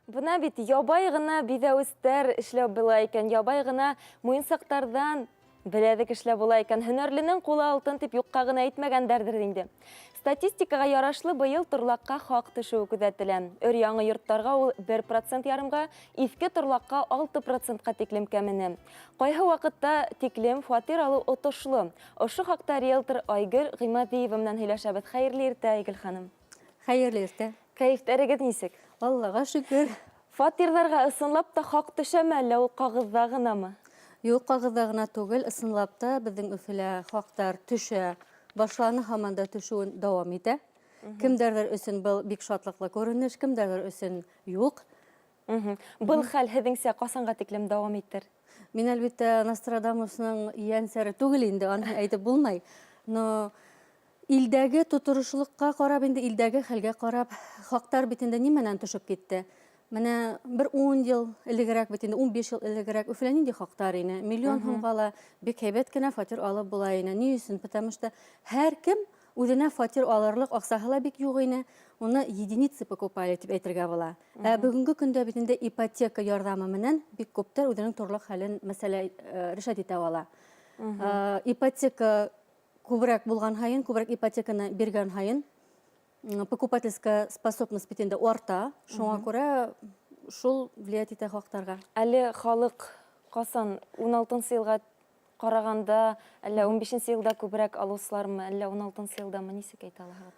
Бына бит ябай ғына биҙәүестәр эшләп була икән, ябай ғына муйынсаҡтарҙан беләҙек эшләп була икән. Һөнәрленең ҡулы алтын тип юҡҡа ғына әйтмәгәндәрҙер инде. Статистикаға ярашлы, быйыл торлаҡҡа хаҡ төшөүе күҙәтелә. Өр-яңы йорттарға ул 1% ярымға, иҫке торлаҡҡа 6%-ҡа тиклем кәмене. Ҡайһы ваҡытта тиклем фатир алыу отошло? Ошо хаҡта риэлтор Айгөл Ғимадиева менән һөйләшәбеҙ. Хәйерле иртә, Айгөл ханым. Хәйерле иртә. Кәйефтәрегеҙ нисек? Аллаға шөкөр. Фатирҙарға ысынлап та хаҡ төшәме, әллә ул ҡағыҙҙа ғынамы? Юҡ, ҡағыҙҙа ғына түгел, ысынлап та беҙҙең Өфөлә хаҡтар төшә башланы, һаман да төшөүен дауам итә. Кемдәрҙер өсөн был бик шатлыҡлы күренеш, кемдәрҙер өсөн юҡ. Был хәл һеҙҙеңсә ҡасанға тиклем дауам итер? Мин, әлбиттә, Нострадамусның йәнсәре түгел инде, аны әйтеп булмай. Но илдәге тоторошлыкка карап инде, илдәге хәлгә карап, хактар бит инде нимәнән төшеп китте? Менә бер 10 ел элегрәк бит инде, 15 ел элегрәк Өфөлә нинди хактар ине? Миллион һумга ла бик һәйбәт кенә фатир алып була ине. Ни өчен? Потому что һәркем үзенә фатир алырлык акчаһы ла бик юк ине. Уны единицы покупали дип әйтергә була. Ә бүгенге көндә бит инде ипотека ярҙамы менән бик күптәр үзенең торлаҡ хәлен мәсьәлә решать итә ала. Ипотека күбрәк булган һайын, күбрәк ипотеканы биргән һайын, покупательская способность бит инде арта. Шуңа күрә шул влиять итә хактарга. Әле халык ҡасан 16 йылға ҡарағанда, әллә 15 йылда күберәк алыусылармы, әллә 16 йылдамы, нисек әйтә алаһығыҙ?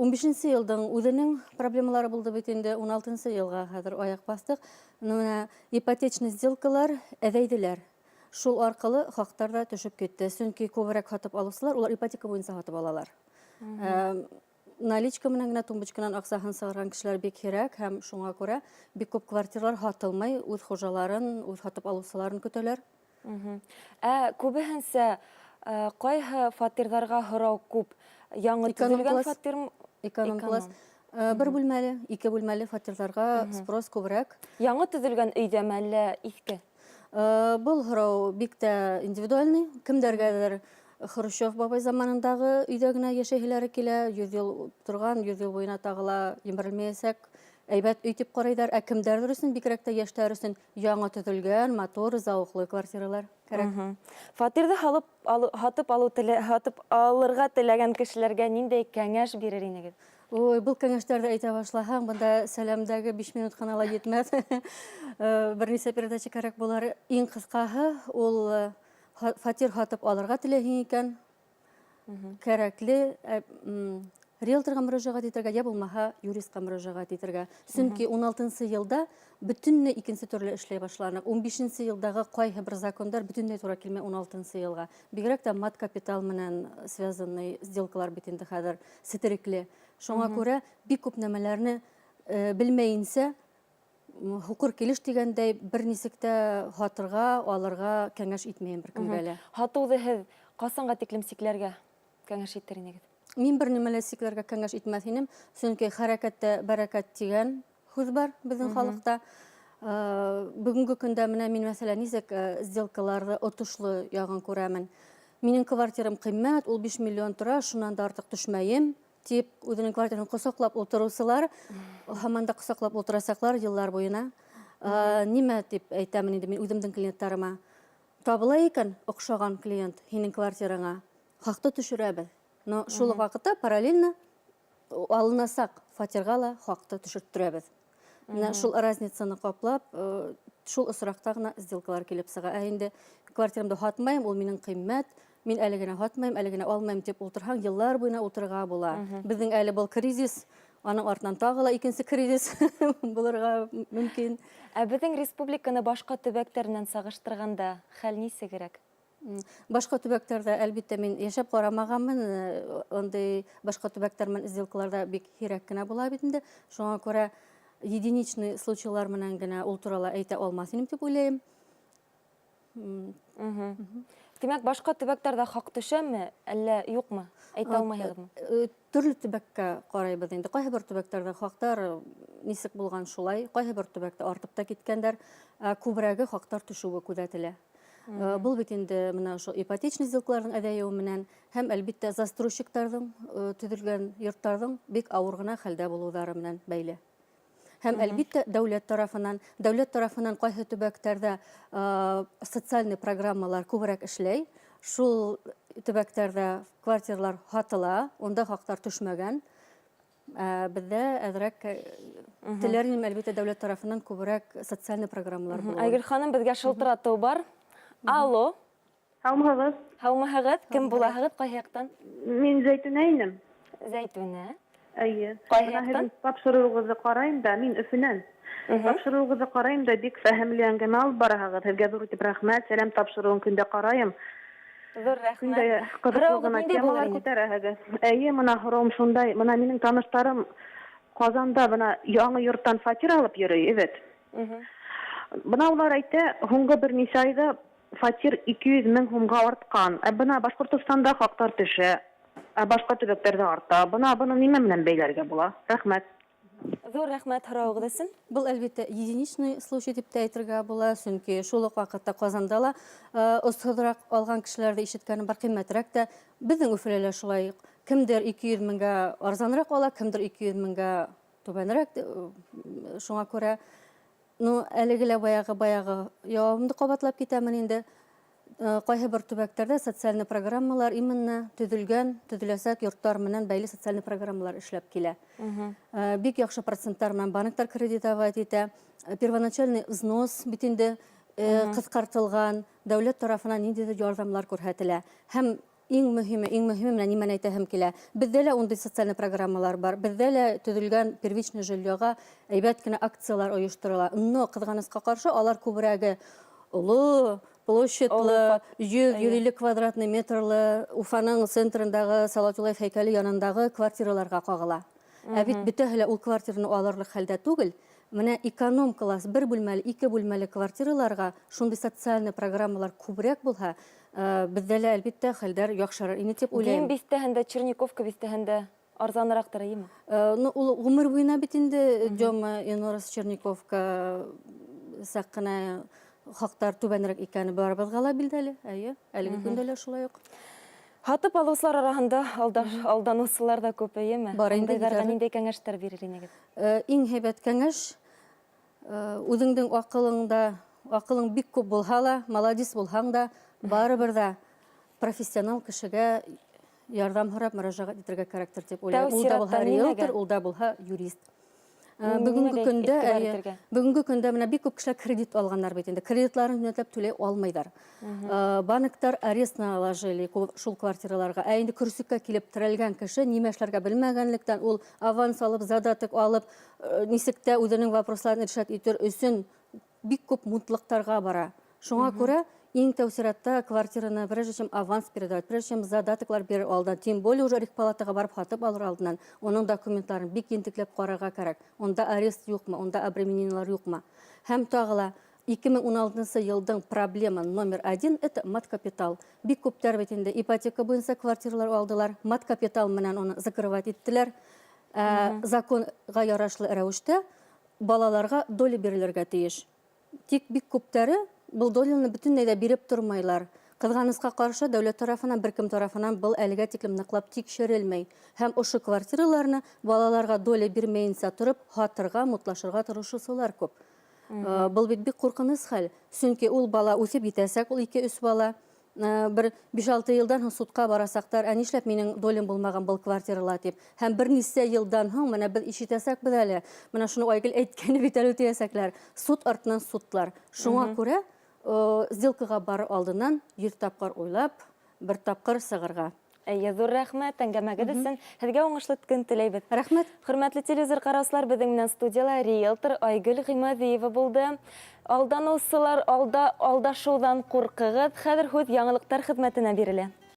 15 йылдың үҙенең проблемалары булды бит инде, 16 йылға хәҙер аяҡ баҫтыҡ. Ну, менә ипотечный сделкалар әҙәйҙеләр. Шул арҡылы хаҡтар да төшөп китте. Сөнки күберәк һатып алыусылар, улар ипотека буйынса һатып алалар. Наличка менән генә тумбочканан аҡсаһын сығарған кешеләр бик һирәк, һәм шуңа күрә бик күп квартиралар һатылмай, үҙ хужаларын, үҙ һатып алыусыларын көтәләр. Ә күбеһенсә ҡайһы фатирҙарға һорау күп? Яңы төҙөлгән фатир? Эконом класс. Бер бүлмәле, ике бүлмәле фатирҙарға спрос күберәк. Яңы төҙөлгән өйҙәме, әллә иҫке? Был һорау бик тә индивидуальный. Кемдәргәлер Хрущев бабай заманындағы өйҙә генә йәшәйһеләре килә, 100 йыл торған, 100 йыл буйына тағы ла емерелмәйәсәк әйбәт өй дип ҡарайҙар. Ә кемдәрҙер өсөн, бигерәк тә йәштәр өсөн, яңы төҙөлгән, матур, зауыҡлы квартиралар кәрәк. Фатирҙы һалып, һатып алыу һатып алырға теләгән кешеләргә ниндәй кәңәш бирер инегеҙ? Ой, был кәңәштәрҙе әйтә башлаһаң, бында сәләмдәге 5 минут ҡына ла етмәҫ. Бер нисә передача кәрәк булыр. Иң ҡыҫҡаһы, ул фатир һатып алырға теләйһең икән, кәрәкле риэлторға мөрәжәғәт итергә, я булмаһа юристка мөрәжәғәт итергә. Сөнки 16 йылда бөтөнләй икенсе төрлө эшләй башланыҡ. 15 йылдағы ҡайһы бер закондар бөтөнләй тура килмәй 16 йылға. Бигерәк тә мат капитал менән связанный сделкалар бит инде хәҙер сетерекле. Шуңа күрә бик күп нәмәләрне белмәйенсә, һуҡыр килеш тигәндәй, бер нисек тә һатырға, алырға кәңәш итмәйем бер кемгә лә. Һатыуҙы һеҙ ҡасанға тиклем сикләргә кәңәш итер инегеҙ? Мин бер нимә лә сикләргә кәңәш итмәҫ инем, сөнки хәрәкәттә бәрәкәт тигән һүҙ бар беҙҙең халыҡта. Бөгөнгө көндә менә мин, мәсәлән, нисек сделкаларҙы отошло яғын күрәмен. Минең квартирам ҡиммәт, ул 5 миллион тора, шунан да артыҡ төшмәйем тип үҙенең квартираһын ҡосаҡлап ултырыусылар һаман да ҡосаҡлап ултырасаҡлар йыллар буйына. Нимә тип әйтәмен инде мин үҙемдең клиенттарыма? Табыла икән оҡшаған клиент һинең квартираңа, хаҡты төшөрәбеҙ. Но шул уҡ ваҡытта параллельно алынасаҡ фатирға ла хаҡты төшөрттөрәбеҙ. Менә шул разницаны ҡаплап, шул осраҡта ғына сделкалар килеп сыға. Ә инде квартирамды һатмайым, ул минең ҡиммәт, мин әле генә һатмайым, әле генә алмайым тип ултырһаң, йыллар буйына ултырырға була. Беҙҙең әле был кризис, аның артынан тағы ла икенсе кризис булырға мөмкин. Ә беҙҙең республиканы башҡа төбәктәр менән сағыштырғанда хәл нисегерәк? Башҡа төбәктәрҙә, әлбиттә, мин йәшәп ҡарамағанмын. Ундай башҡа төбәктәр менән сделкалар да бик һирәк кенә була бит инде. Шуңа күрә единичный случайлар менән генә ул турала әйтә алмаҫ инем тип уйлайым. Тимәк, башҡа төбәктәрҙә хаҡ төшәме, әллә юҡмы? Әйтә алмайһығыҙмы? Төрлө төбәккә ҡарайбыҙ инде. Ҡайһы бер төбәктәрҙә хаҡтар нисек булған шулай, ҡайһы бер төбәктә артып та киткәндәр, ә күберәге хаҡтар төшөүе күҙәтелә. Был бит инде менә ошо ипотечный сделкаларҙың әҙәйеүе менән һәм, әлбиттә, застройщиктарҙың төҙөлгән йорттарҙың бик ауыр ғына хәлдә булыуҙары менән бәйле. Һәм, әлбиттә, дәүләт тарафынан, дәүләт тарафынан кайсы төбәктәрдә социальный программалар күбрәк эшләй, шул төбәктәрдә квартиралар һатыла, унда хаклар төшмәгән. Ә бездә әзрәк теләр идем, әлбиттә, дәүләт тарафыннан күбрәк социальный программалар булуын. Айгөл ханым, безгә шылтырату бар. Алло. Һаумыһыгыз. Һаумыһыгыз. Кем булаһыгыз, кайсы яктан? Мин Зәйтүнә инем. Зәйтүнә. Әйе. Кайсы Менә яктан? һезнең тапшыруыгызны карыйм да, мин Өфөнән. Тапшыруыгызны карыйм да, бик фәһемле әңгәмә алып бараһыгыз. Һеҙгә ҙур итеп рәхмәт. Сәләм тапшырыуын көндә карайым. Ҙур рәхмәт. Көндә ҡыҙыҡлы Һорауығыҙ ғына ниндәй булыр темалар ине? күтәрәһегеҙ. Әйе, мына һорауым шундай. Мына минең таныштарым Ҡазанда бына яңы йорттан фатир алып йөрөй, эвет. Бына улар әйтә, һуңғы бер нисә айҙа фатир 200 мең һумға артҡан. Ә бына Башҡортостанда хаҡтар төшә, ә башҡа төбәктәрҙә арта. Бына быны нимә менән бәйләргә була? Рәхмәт. Ҙур рәхмәт һорауығыҙ өсөн. Был, әлбиттә, единичный случай тип тә әйтергә була, сөнки шул уҡ ваҡытта Ҡазанда ла осһоҙораҡ алған кешеләрҙе ишеткәнем бар, ҡиммәтерәк тә. Беҙҙең Өфөлә лә шулай. Кемдер 200 меңгә арзаныраҡ ала, кемдер 200 меңгә түбәнерәк. Шуңа күрә, ну, әлеге лә баяғы яуабымды ҡабатлап китәмен инде. Ҡайһы бер төбәктәрҙә социальный программалар именно төҙөлгән, төҙөләсәк йорттар менән бәйле социальный программалар эшләп килә. Бик яҡшы проценттар менән банктар кредитовать итә. Первоначальный взнос бит инде ҡыҫҡартылған, дәүләт тарафынан ниндәйҙер ярҙамлар күрһәтелә. Һәм иң мөһиме менән нимәне әйтәһем килә. Беҙҙә лә ундай социальный программалар бар. Беҙҙә лә төҙөлгән первичный жильеға әйбәт кенә акциялар ойошторола. Но ҡыҙғанысҡа ҡаршы алар күберәге оло площадлы, йөҙ, йөҙ илле квадратный метрлы Уфаның центрындағы Салауат Юлаев һәйкәле янындағы квартираларға ҡағыла. Ә бит бөтәһе лә ул квартираны алырлыҡ хәлдә түгел. Менә эконом класс, бер бүлмәле, ике бүлмәле квартираларға шундай социальный программалар күберәк булһа, беҙҙә лә әлбиттә хәлдәр яҡшырыр ине тип уйлайым. Дим биҫтәһендә, Черниковка биҫтәһендә арзаныраҡтыр, эйеме? Ну, ул ғүмер буйына бит инде Дема, Инорос, Черниковка саҡ ҡына хаҡтар түбәнерәк икәне барыбыҙға ла билдәле. Әйе, әлеге көндә лә шулай уҡ. Һатып алыусылар араһында алданыусылар ҙа күп, эйеме? Бар инде, Ундайҙарға етәрлек. ниндәй кәңәштәр бирер инегеҙ? Иң һәйбәт кәңәш, үҙеңдең аҡылың бик күп булһа ла, молодец булһаң да, барыбер ҙә профессионал кешегә ярҙам һорап мөрәжәғәт итергә кәрәктер тип уйлайым. Тәү Ул да булһа сираттан риэлтор, нимәгә? ул да булһа юрист. Нимәгә иғтибар итергә? Бөгөнгө көндә менә бик күп кешеләр кредит алғандар бит инде. Кредитларын йүнәтләп түләй алмайҙар. Банктар арест наложили шул квартираларға. Ә инде көрсөккә килеп терәлгән кеше нимә эшләргә белмәгәнлектән ул аванс алып, задаток алып, нисек тә үҙенең вопросларын решать итер өсөн бик күп мутлыҡтарға бара. Шуңа күрә иң тәү сиратта квартираны прежде чем аванс передавать, прежде чем задатоклар бирер алдан, тем более уже регпалатаға барып һатып алыр алдынан, уның документларын бик ентекләп ҡарарға кәрәк. Унда арест юҡмы, унда обременениелар юҡмы. Һәм тағы ла ике мең ун алтынсы йылдың проблема номер 1 это мат-капитал. Бик күптәр бит инде ипотека буйынса квартиралар алдылар, мат-капитал менән уны закрывать иттеләр. Законға ярашлы рәүештә балаларға доля бирелергә тейеш. Тик бик күптәре был доляны бөтөнләй дә биреп тормайлар. Ҡыҙғанысҡа ҡаршы дәүләт тарафынан, бер кем тарафынан был әлегә тиклем ныҡлап тикшерелмәй. Һәм ошо квартираларны балаларға доля бирмәйенсә тороп, һатырға, мутлашырға тырышыусылар күп. Был бит бик ҡурҡыныс хәл. Сөнки ул бала үҫеп етәсәк, ул ике-өс бала. Бер биш-алты йылдан һуң судҡа барасаҡтар, ә нишләп минең долем булмаған был квартирала тип. Һәм бер нисә йылдан һуң менә беҙ ишетәсәкбеҙ әле. Менә шуны Айгөл әйткәне бит әле тиәсәкләр. Суд артынан судлар. Шуңа күрә, сделкаға барыр алдынан 100 тапҡыр уйлап, бер тапҡыр сығырға. Әйе, ҙур рәхмәт әңгәмәгеҙ өсөн. Һеҙгә уңышлы көн теләйбеҙ. Рәхмәт. Хөрмәтле телевизор ҡараусылар, беҙҙең менән студияла риэлтор Айгөл Ғимаҙиева булды. Алданыусылар, алдашыуҙан ҡурҡығыҙ. Хәҙер һүҙ яңылыҡтар хеҙмәтенә бирелә.